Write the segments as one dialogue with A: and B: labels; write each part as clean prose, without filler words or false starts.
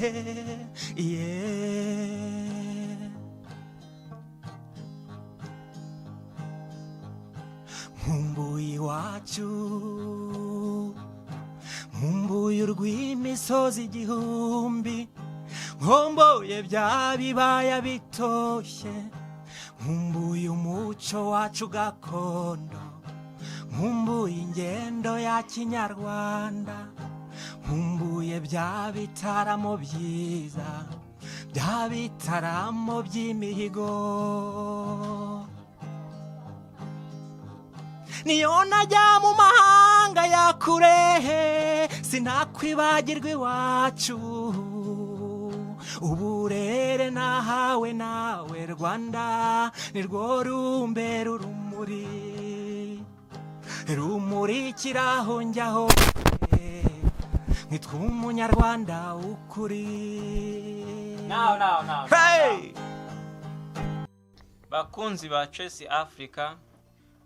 A: Yeah. Nkumbuye iwacu, nkumbuye urw'imisozi igihumbi, nkumbuye bya bibaya bitoshye, nkumbuye umuco wacu gakondo, nkumbuye ingendo ya kinyarwanda, nkumbuye bya bitaramo byiza, bya bitaramo by'imihigo. Niyo najya mu mahanga ya kure, sinakwibagirwa iwacu. Uburere nahawe nawe Rwanda nirwo rumbera urumuri, rumurikira aho njya hose, nkitwa umunyarwanda w'ukuri.
B: Now, now, now, now.
A: Hey!
B: Bakunzi ba Chess Africa,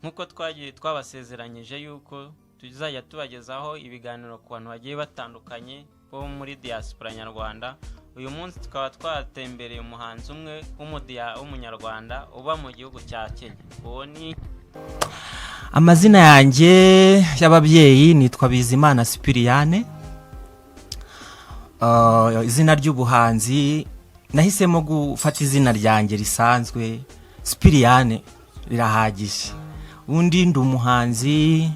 B: nk'uko twagiye twabasezeranyije yuko tuzajya tubagezaho ibiganiro ku bantu bagiye batandukanye bo muri diaspora nyarwanda, uyu munsi tukaba twatembereye umuhanzi umwe w'umunyarwanda uba mu gihugu cya Kenya. Uwo ni
A: Amazina yanjye y'ababyeyi nitwa Bizimana Sipiriyane. Izina ry'ubuhanzi nahisemo gufata izina ryanjye risanzwe Sipiriyane, rirahagije. Undi ndi umuhanzi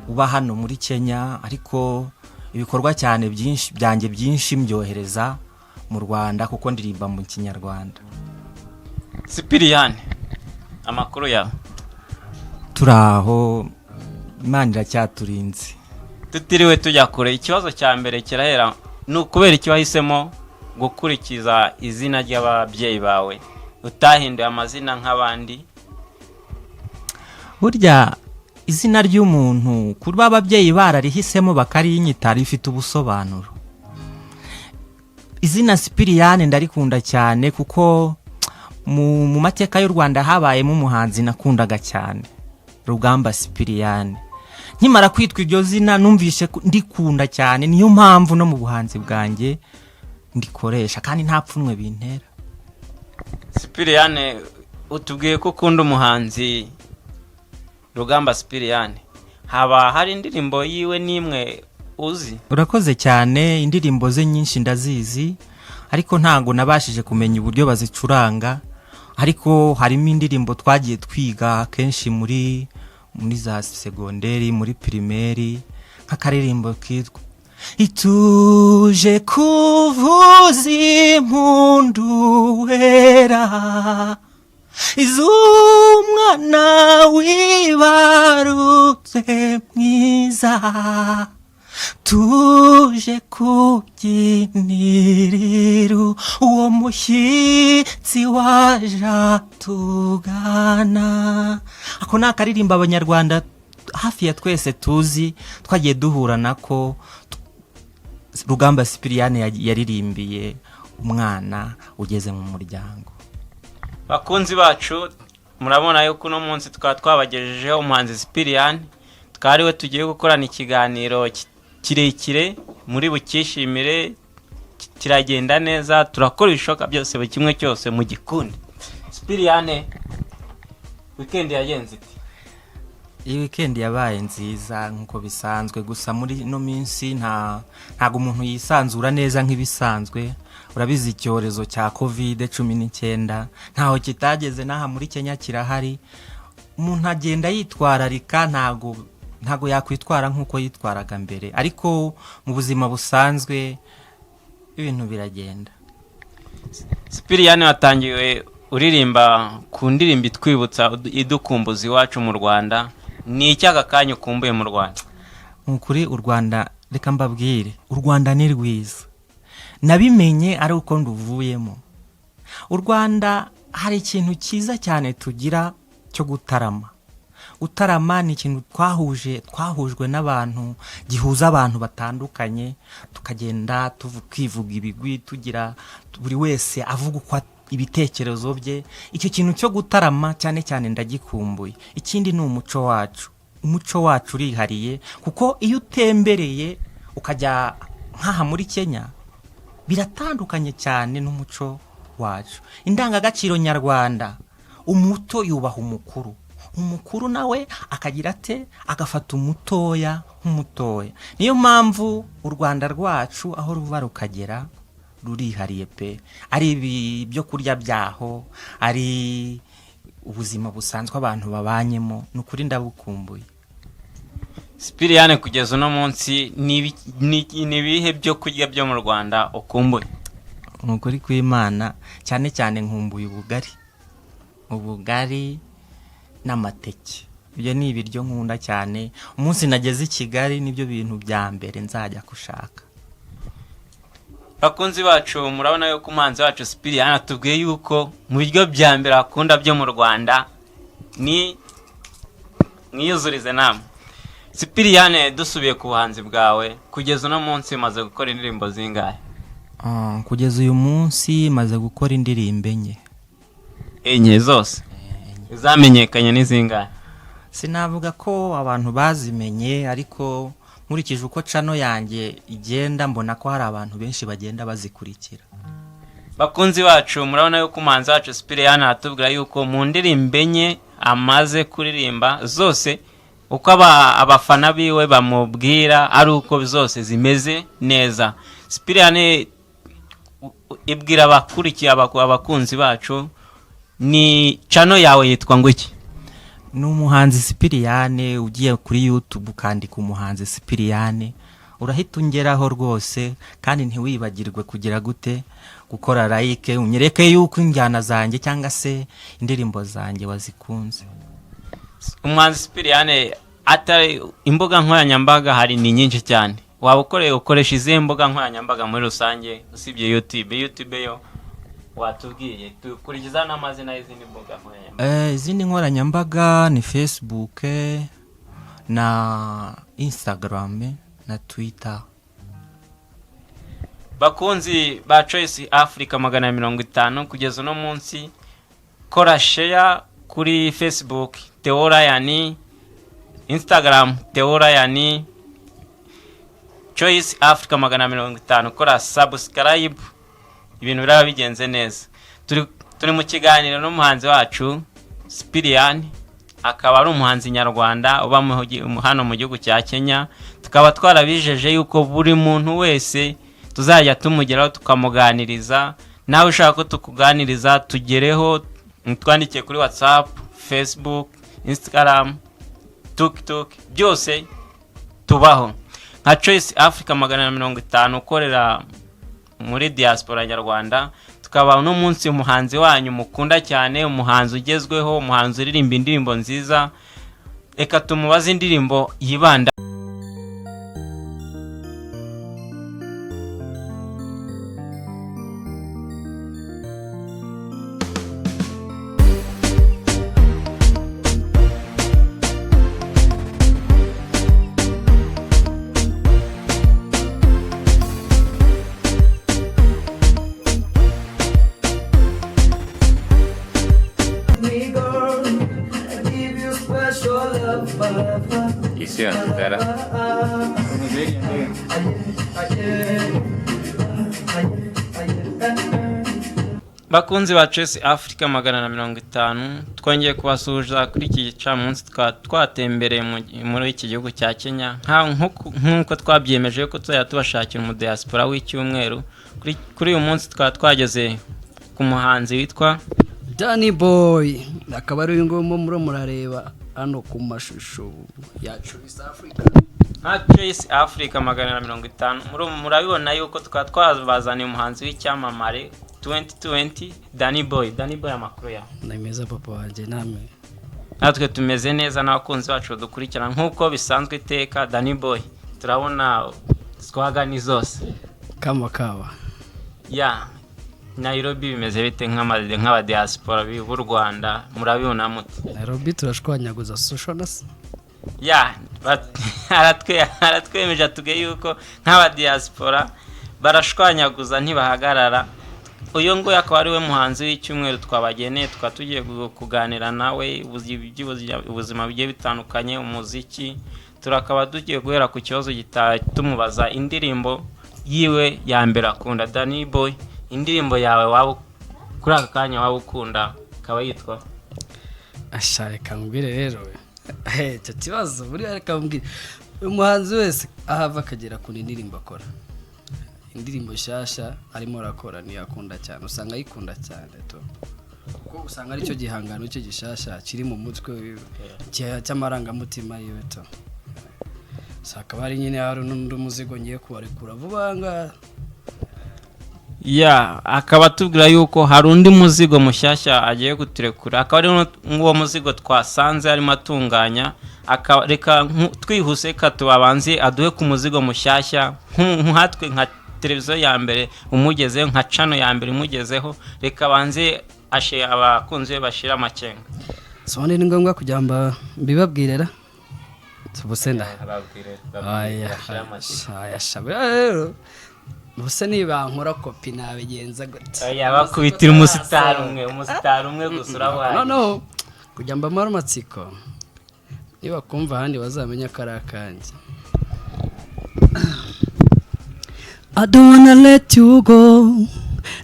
A: uba hano muri Kenya, ariko ibikorwa cyane byinshi byanjye byinshi mbyohereza mu Rwanda kuko ndirimba mu Kinyarwanda.
B: Sipiriyane, amakuru yawe?
A: Turi aho, Imana iracyaturinze.
B: Tutiriwe tujya kure, ikibazo cya mbere kirahera: ni ukubera iki wahisemo gukurikiza izina ry'ababyeyi bawe, utahinduye amazina nk'abandi?
A: Burya izina ry'umuntu, kuba ababyeyi bararihisemo bakarinyita, rifite ubusobanuro. Izina Sipiriyane ndarikunda cyane kuko mu mateka y'u Rwanda habayemo umuhanzi nakundaga cyane, Rugamba Sipiriyane. Nkimara kwitwa iryo zina numvishe ko ndikunda cyane, niyo mpamvu no mu buhanzi bwanjye ndikoresha kandi nta pfunwe bintera.
B: Sipiriyane, utubwiye ko ukunda umuhanzi Rugamba Sipiriyane. Haba hari indirimbo yiwe n'imwe uzi?
A: Urakoze cyane. Indirimbo ze nyinshi ndazizi, ariko ntabwo nabashije kumenya uburyo bazicuranga. Ariko harimo indirimbo twagiye twiga kenshi muri za segonderi, muri pirimeri, nk'akaririmbo kitwa "Ituje kuvuza impundu wera iz'umwana wibarutse mwiza, tuje kubyinirira uwo mushyitsi waje tugana." Ako ni akaririmbo abanyarwanda hafi ya twese tuzi, twagiye duhura nako. Rugamba Sipiriyane yaririmbiye umwana ugeze mu muryango.
B: Bakunzi bacu, murabona yuko uno munsi tukaba twabagejejeho umuhanzi Sipiriyani, tukaba ariwe tugiye gukorana ikiganiro kirekire. Muri bukishimire, kiragenda neza, turakora ibishoboka byose, buri kimwe cyose mu gikundi. Sipiriyane, weekend yagenze ite?
A: Iyi weekend yabaye nziza nk'uko bisanzwe, gusa muri ino minsi ntago umuntu yisanzura neza nk'ibisanzwe. Urabizi, icyorezo cya COVID-19 ntaho kitageze, n'aha muri Kenya kirahari. Umuntu agenda yitwararika, ntago yakwitwara nk'uko yitwaraga mbere, ariko mu buzima busanzwe ibintu biragenda.
B: Sipiriyani, watangiwe uririmba ku ndirimbo itwibutsa, idukumbuza iwacu mu Rwanda. Ni iki aka kanya ukumbuye mu Rwanda?
A: Ni ukuri, u Rwanda, reka mbabwire, u Rwanda ni rwiza. Nabimenye ari uko nduvuyemo. U Rwanda hari ikintu cyiza cyane tugira cyo gutarama. Gutarama ni ikintu twahuje, twahujwe n'abantu, gihuza abantu batandukanye, tukagenda twivuga ibigwi, tugira buri wese avuga uko ibitekerezo bye. Icyo kintu cyo gutarama cyane cyane ndagikumbuye. Ikindi ni umuco wacu. Umuco wacu urihariye, kuko iyo utembereye ukajya nk'aha muri Kenya Biratandukanye cyane n'umuco wacu. Indangagaciro nyarwanda, umuto yubaha umukuru, umukuru nawe akagira ate? Agafata umutoya nk'umutoya. Niyo mpamvu u Rwanda rwacu aho ruva rukagera rurihariye pe. Ari ibyo kurya byaho, ari ubuzima busanzwe abantu babanyemo, ni ukuri ndabukumbuye.
B: Sipiriyane, kugeza uno munsi ni ibihe byo kurya byo mu Rwanda ukumbuye?
A: Ni ukuri kw'Imana, cyane cyane nkumbuye ubugari, ubugari n'amateke. Ibyo ni ibiryo nkunda cyane. Umunsi nageze i Kigali nibyo bintu bya mbere nzajya gushaka.
B: Bakunzi bacu, murabona yuko umuhanzi wacu Sipiriyane atubwiye yuko mu biryo bya mbere akunda byo mu Rwanda ni mwiyuzurize namwe. Sipiriyane, dusubiye ku buhanzi bwawe, kugeza uno munsi umaze gukora indirimbo zingahe?
A: Kugeza uyu munsi maze gukora indirimbo 4.
B: 4 zose zamenyekanye ni zingahe?
A: Sinavuga ko abantu bazimenye, ariko nkurikije uko channel yanjye igenda mbona ko hari abantu benshi bagenda bazikurikira.
B: Bakunzi bacu, murabona yuko umuhanzi wacu Sipiriyane aratubwira yuko mu ndirimbo 4 amaze kuririmba zose uko abafana biwe bamubwira ari uko zose zimeze neza. Sipiriyane, ibwira abakurikiye abakunzi bacu, ni channel yawe yitwa ngo iki?
A: Ni umuhanzi Sipiriyane. Ugiye kuri YouTube ukandika umuhanzi Sipiriyane urahita ungeraho rwose, kandi ntiwibagirwe kugira gute? Gukora like, unyereke yuko injyana zanjye cyangwa se indirimbo zanjye wazikunze.
B: Umuhanzi Sipiriyane, atari imbuga nkoranyambaga hari ni nyinshi cyane, waba ukoresha izihe mbuga nkoranyambaga muri rusange usibye YouTube? YouTube yo watubwiye, dukurikiza n'amazina y'izindi mbuga nkoranyambaga.
A: Izindi nkoranyambaga ni Facebook na Instagram na Twitter.
B: Bakunzi ba Choice Africa 150, kugeza uno munsi kora share kuri Facebook Theo Ryan, Instagram Theo Ryan, Choice Africa 150, kora subscribe, ibintu biraba bigenze neza. Turi mu kiganiro n'umuhanzi wacu Sipiriyani, akaba ari umuhanzi nyarwanda uba hano mu gihugu cya Kenya. Tukaba twarabijeje yuko buri muntu wese tuzajya tumugeraho tukamuganiriza. Nawe ushaka ko tukuganiriza, tugereho, twandikiye kuri WhatsApp, Facebook, Instagram, TikTok, byose tubaho nka Choice Africa 150 ukorera muri diaspora nyarwanda. Tukaba uno munsi umuhanzi wanyu mukunda cyane, umuhanzi ugezweho, umuhanzi uririmba indirimbo nziza. Reka tumubaze indirimbo yibanda.
C: Me girl, I give you special love, love.
D: Isiyo Vera.
B: Bakunzi ba Choice Africa 150, twongeye kubasuhuza kuri iki gicamunsi. Tukaba twatembereye muri iki gihugu cya Kenya, nk'uko twabyiyemeje ko tuzajya tubashakira umudiaspora w'icyumweru. Kuri uyu munsi tukaba twageze ku muhanzi witwa
E: Danny Boy, akaba ari uyu nguyu murimo murareba hano ku mashusho ya Choice Africa.
B: Nka Choice Africa 150, murabibona yuko tukaba twabazaniye umuhanzi w'icyamamare 2020 Danny Boy. Danny Boy, amakuru yawe?
E: Ni meza papa wanjye, namwe?
B: Natwe tumeze neza n'abakunzi bacu badukurikirana nk'uko bisanzwe iteka. Danny Boy, turabona swaga ni zose.
E: Kama kawa.
B: Ya Nairobi bimeze bite nk'abadiaspora b'u Rwanda, murabibona mute?
E: Nairobi turashwanyaguza social na se.
B: Ya, aratwemeje, atubwiye yuko nk'abadiaspora barashwanyaguza ntibahagarara. Uyu nguyu akaba ari we muhanzi w'icyumweru twabageneye, tukaba tugiye kuganira nawe ubuzima bugiye bitandukanye, umuziki. Turakaba tugiye guhera ku kibazo tumubaza indirimbo Yiwe ya mbere akunda. Danny Boy, indirimbo yawe waba kuri aka kanya waba ukunda ikaba yitwa?
E: Asha, reka nkubwire rero. Icyo kibazo buriya, reka nkubwire, umuhanzi wese aho ava akagera akunda indirimbo akora. Indirimbo nshyashya arimo arakora niyo akunda cyane, usanga ayikunda cyane to, kuko usanga aricyo gihangano cye gishyashya kiri mu mutwe wiwe, cy'amarangamutima yiwe to. So hakaba hari nyine, hari n'undi muzigo ngiye kubarekura vuba ngaha.
B: Ya, akaba atubwira yuko hari undi muzigo mushyashya agiye kuturekura, akaba ari nk'uwo muzigo twasanze arimo atunganya. Reka twihuse, reka tubabanze aduhe ku muzigo mushyashya, nkatwe nka televiziyo ya mbere umugezeho, nka channel ya mbere imugezeho. Reka abanze ashe abakunzi be bashira amakenga.
E: So ni ngombwa kugira ngo mbibabwire ra? Ubuse nda aya aya sha, buriya rero ubuse niba nkora kopi nabigenza gute?
B: Oya, bakubitira umusitari umwe, umusitari umwe gusa urabuhagije.
E: Noneho kugira ngo mbamare amatsiko, niba kumva ahandi bazamenya ko ari akanjye. I don't wanna let you go.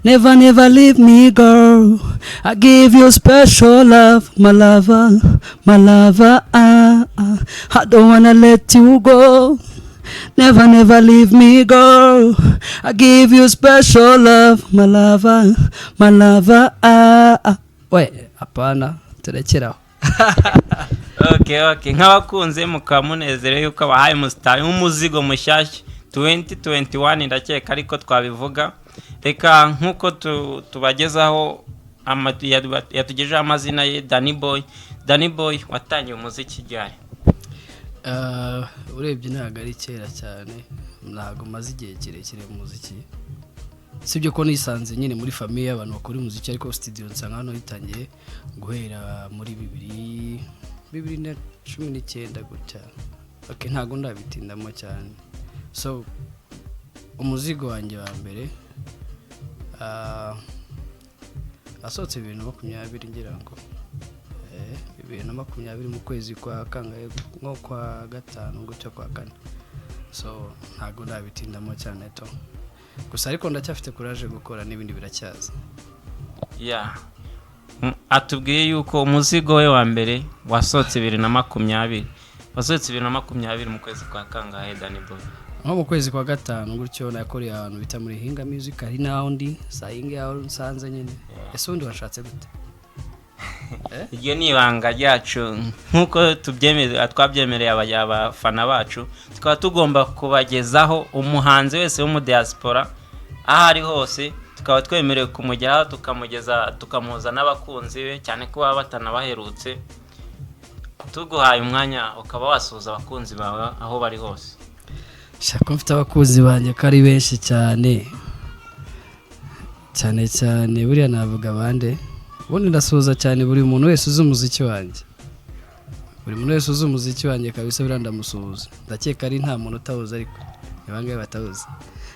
E: Never, never leave me, girl. I give you special love, my lover, my lover. Ah, ah. I don't wanna let you go. Never, never leave me, girl. I give you special love, my lover, my lover. Ah, ah. We, hapana, turekeraho.
B: Okay, nk'abakunze mukaba munezerewe yuko abahaye umusitari nk'umuzigo mushyashya 2021, ndakeka ariko twabivuga. Reka nk'uko tubagezaho yatugejeho amazina ye, Danny Boy. Danny Boy, watangiye umuziki ryari?
E: Urebye ntabwo ari kera cyane, ntabwo maze igihe kirekire mu muziki, sibyo ko nisanze nyine muri famille y'abantu bakora umuziki, ariko studio nsanga hano yitangiye guhera muri 2019 gutya. Okay, ntabwo ndabitindamo cyane. So umuzigo wanjye wa mbere asohotse 2020, ngira ngo 2020 mu kwezi kwa kangahe, nko kwa gatanu gutyo, kwa kane. So ntabwo ndabitindamo cyane to gusa, ariko ndacyafite courage gukora n'ibindi biracyaza.
B: Ya, atubwiye yuko umuzigo we wa mbere wasohotse 2020. Wasohotse 2020 mu kwezi kwa kangahe, Danny Boy?
E: Nko mu kwezi kwa gatanu gutyo. Nakoreye ahantu bita muri Hinga Music, hari n'aho ndi saa yingi aho nsanze nyine. Ese ubundi washatse gute?
B: Iryo ni ibanga ryacu nk'uko twabyemereye abafana bacu, tukaba tugomba kubagezaho umuhanzi wese w'umudiyasipora aho ari hose, tukaba twemerewe kumugeraho, tukamugeza, tukamuhuza n'abakunzi be, cyane ko baba batanabaherutse. Tuguhaye umwanya ukaba wasuhuza abakunzi bawe aho bari hose.
E: Shaka, mfite abakunzi banjye ko ari benshi cyane cyane cyane, buriya navuga abande? Ubundi ndasuhuza cyane buri muntu wese uzi umuziki wanjye, buri muntu wese uzi umuziki wanjye kabisa, buriya ndamusuhuza. Ndakeka ari nta muntu utawuzi, ariko ni bangahe batawuzi?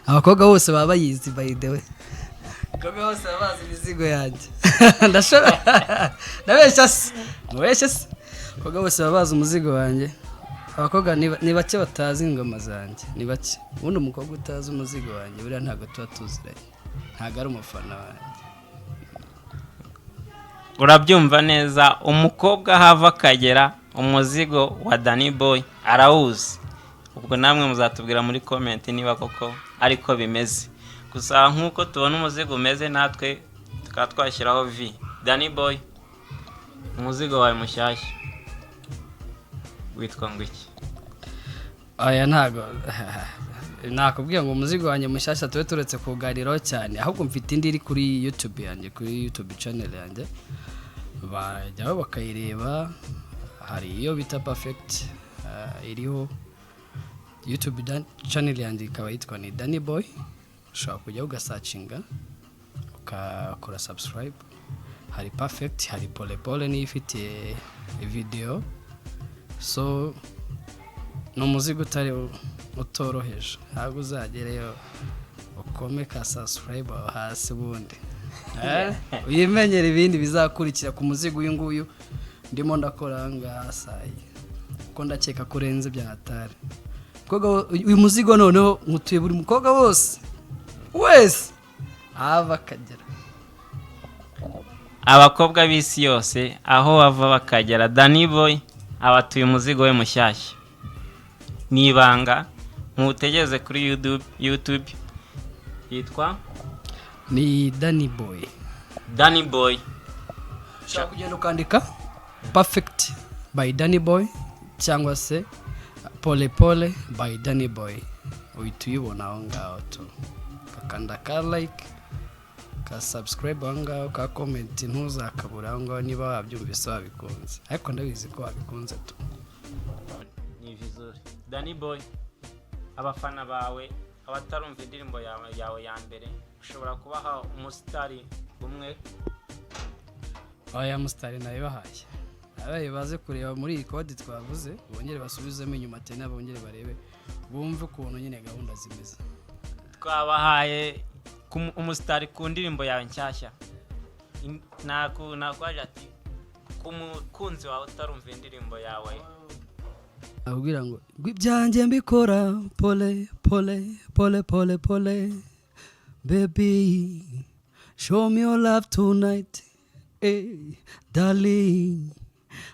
E: Abakobwa bose baba bayizi, by the way, abakobwa bose baba bazi imizigo yanjye. Ndashobora ndabeshya se? Mubeshye se? Abakobwa bose baba bazi umuzigo wanjye. Abakobwa ni bake batazi ingoma zanjye, ni bake. Ubundi umukobwa utazi umuzigo wanjye buriya ntabwo tuba tuziranye, ntabwo ari umufana wanjye.
B: Urabyumva neza, umukobwa aho ava akagera umuzigo wa Danny Boy arawuzi. Ubwo namwe muzatubwira muri comment niba koko ariko bimeze. Gusa nk'uko tubona umuzigo umeze, natwe tukaba twashyiraho vi. Danny Boy, umuzigo wawe mushyashya witwa ngo iki?
E: Aya, ntabwo nakubwiye ngo umuzigo wanjye mushyashya tube turetse kuganiraho cyane, ahubwo mfite indi iri kuri YouTube yanjye, kuri YouTube channel yanjye, bajyaho bakayireba. Hari iyo bita Perfect, iriho YouTube channel yanjye, ikaba yitwa ni Danny Boy. Ushobora kujyaho ugasearchinga, ukakora subscribe. Hari Perfect, hari Pole Pole, niyo ifite video. So ni umuzigo utari utoroheje, ntabwo uzagereyo ukome ka subscribe aho hasi, ubundi uyimenyere ibindi bizakurikira ku muzigo uyu nguyu ndimo ndakora aha ngaha sayi, kuko ndakeka ko urenze bya hatari. Uyu muzigo noneho nkutuye buri mukobwa wose wese ava akagera.
B: Abakobwa b'isi yose aho bava bakagera, Danny Boy abatuye umuzigo we mushyashya. Ni ibanga, muwutegereze kuri YouTube yitwa
E: Ni Danny Boy.
B: Danny Boy.
E: Ushobora kugenda ukandika "Perfect" by Danny Boy cyangwa se "Pole Pole" by Danny Boy, uhita uyibona aho ngaho tu, kakanda ka like, ka subscribe aho ngaho, ka comment, ntuzakabura aho ngaho niba wabyumvise wabikunze, ariko ndabizi ko wabikunze tu.
B: Ni vizuri. Danny Boy, abafana bawe, abatarumva indirimbo yawe ya mbere, ushobora kubaha umusitari umwe?
E: Aya musitari nabibahaye, abaye baze kureba muri iyi kodi twavuze, bongere basubizemo inyuma tena, bongere barebe, bumve ukuntu nyine gahunda zimeze.
B: Twabahaye umusitari ku ndirimbo yawe nshyashya. Nakwaje ati ku mukunzi wawe utarumva indirimbo yawe.
E: Akubwira ngo ibyanjye mbikora pole pole pole pole pole, baby, show me your love tonight, hey, darling,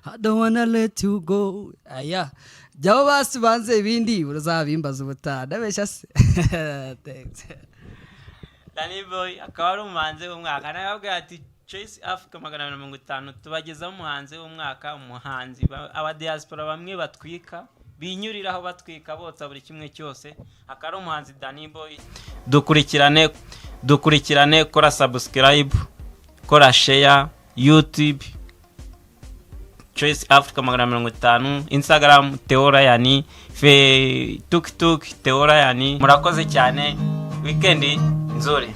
E: I don't wanna let you go. Aya jyaho basi banze, ibindi urazabimbaza ubutaha, ndabeshya se? Thanks.
B: Danny Boy akaba ari umuhanzi w'umwaka. Nawe ati Choice Africa 250 tubagezaho umuhanzi w'umwaka, umuhanzi aba diaspora bamwe batwika, binyuriraho batwika, botsa buri kimwe cyose, akaba ari umuhanzi Danny Boy. Dukurikirane, dukurikirane, kora subscribe, kora share, YouTube Choice Africa 250, Instagram Theo Ryan, fe TikTok Theo Ryan. Murakoze cyane, weekend nzuri.